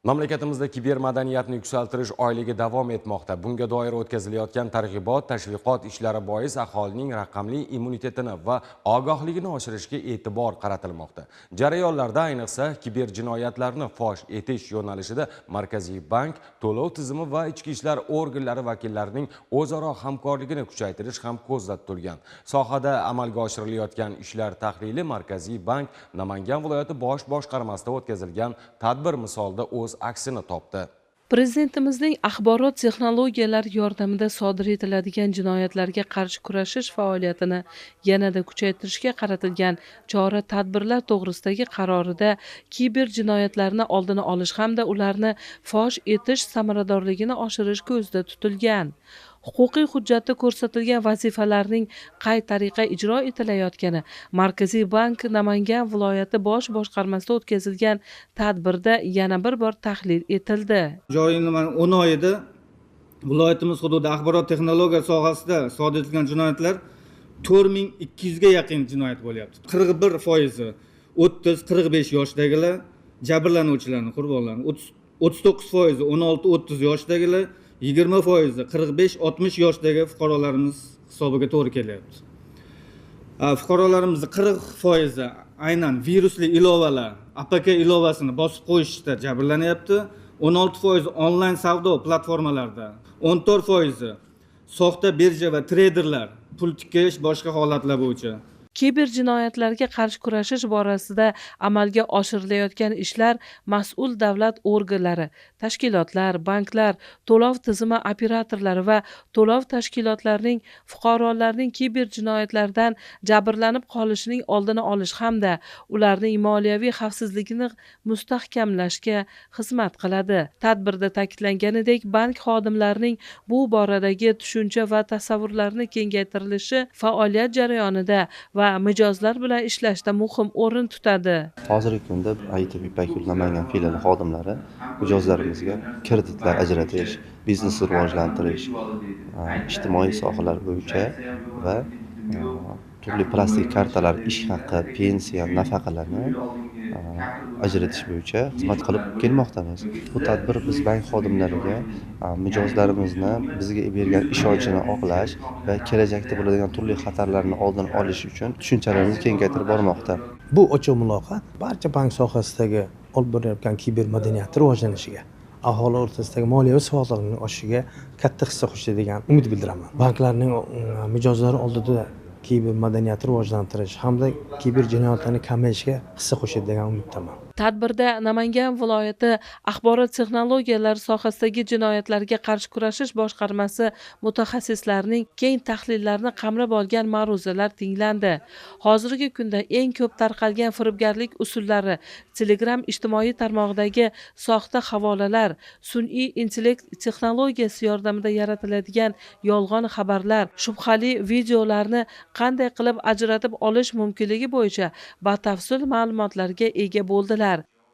Mamlakatimizda kiber madaniyatni yuksaltirish oyligi davom etmoqda. Bunga doir o'tkazilayotgan targ'ibot, tashviqot ishlari bois aholining raqamli immunitetini va ogohligini oshirishga e'tibor qaratilmoqda. Jarayonlarda ayniqsa kiber jinoyatlarni fosh etish yo'nalishida Markaziy bank, to'lov tizimi va ichki ishlar organlari vakillarining o'zaro hamkorligini kuchaytirish ham ko'zda tutilgan. Sohada amalga oshirilayotgan ishlar tahlili Markaziy bank Namangan viloyati bosh boshqarmasida o'tkazilgan tadbir misolida o'z aksini topdi. Prezidentimizning axborot texnologiyalari yordamida sodir etiladigan jinoyatlarga qarshi kurashish faoliyatini yanada kuchaytirishga qaratilgan chora-tadbirlar to'g'risidagi qarorida kiber jinoyatlarni oldini olish hamda ularni fosh etish samaradorligini oshirish ko'zda tutilgan. Huquqiy hujjatda ko'rsatilgan vazifalarning qay tariqa ijro etilayotgani Markaziy bank Namangan viloyati bosh boshqarmasida o'tkazilgan tadbirda yana bir bor tahlil etildi. Joriy yilning 10 oyida viloyatimiz hududida axborot texnologiya sohasida sodir etilgan jinoyatlar 4200 ga yaqin jinoyat bo'lyapti. 41% 30-45 yoshdagilar jabrlanuvchilarning qurbonlari, 39% 16-30 yoshdagilar, 20% 45-60 yoshdagi fuqarolarimiz hisobiga to'g'ri kelyapti. Fuqarolarimizning 40% aynan virusli ilovalar, APK ilovasini bosib qo'yishda jabrlanyapti. 16% onlayn savdo platformalarida, 14% soxta birja va treyderlar pul tikish boshqa holatlar bo'yicha. Kiber jinoyatlarga qarshi kurashish borasida amalga oshirilayotgan ishlar mas'ul davlat organlari, tashkilotlar, banklar, to'lov tizimi operatorlari va to'lov tashkilotlarining fuqarolarning kiber jinoyatlardan jabrlanib qolishining oldini olish hamda ularning moliyaviy xavfsizligini mustahkamlashga xizmat qiladi. Tadbirda ta'kidlanganidek, bank xodimlarining bu boradagi tushuncha va tasavvurlarini kengaytirilishi faoliyat jarayonida va mijozlar bilan ishlashda muhim o'rin tutadi. Hozirgi kunda ITB İpek Yolu Namangan filiali xodimlari mijozlarimizga kreditlar ajratish, biznesni rivojlantirish, ijtimoiy sohalar bo'yicha va turli plastik kartalar, ish haqi, pensiya, nafaqalarni ajratish bo'yicha xizmat qilib kelmoqdamiz. Bu tadbir biz bank xodimlariga mijozlarimizni bizga bergan ishonchini oqlash va kelajakda bo'ladigan turli xatarlarni oldini olish uchun tushunchalarimizni kengaytirib bormoqda. Bu ochiq muloqot barcha bank sohasidagi olib borilayotgan kiber madaniyat rivojlanishiga, aholi o'rtasidagi moliyaviy savodliligining oshishiga katta hissa qo'shadi degan umid bildiraman. Banklarning mijozlari oldida kiber madaniyatni rivojlantirish hamda kiber jinoyatlarni kamayishiga hissa qo'shadi degan umiddaman. Tadbirda Namangan viloyati axborot texnologiyalari sohasidagi jinoyatlarga qarshi kurashish boshqarmasi mutaxassislarining keng tahlillarini qamrab olgan ma'ruzalar tinglandi. Hozirgi kunda eng ko'p tarqalgan firibgarlik usullari Telegram ijtimoiy tarmog'idagi soxta havolalar, sun'iy intellekt texnologiyasi yordamida yaratiladigan yolg'on xabarlar, shubhali videolarni qanday qilib ajratib olish mumkinligi bo'yicha batafsil ma'lumotlarga ega bo'ldilar.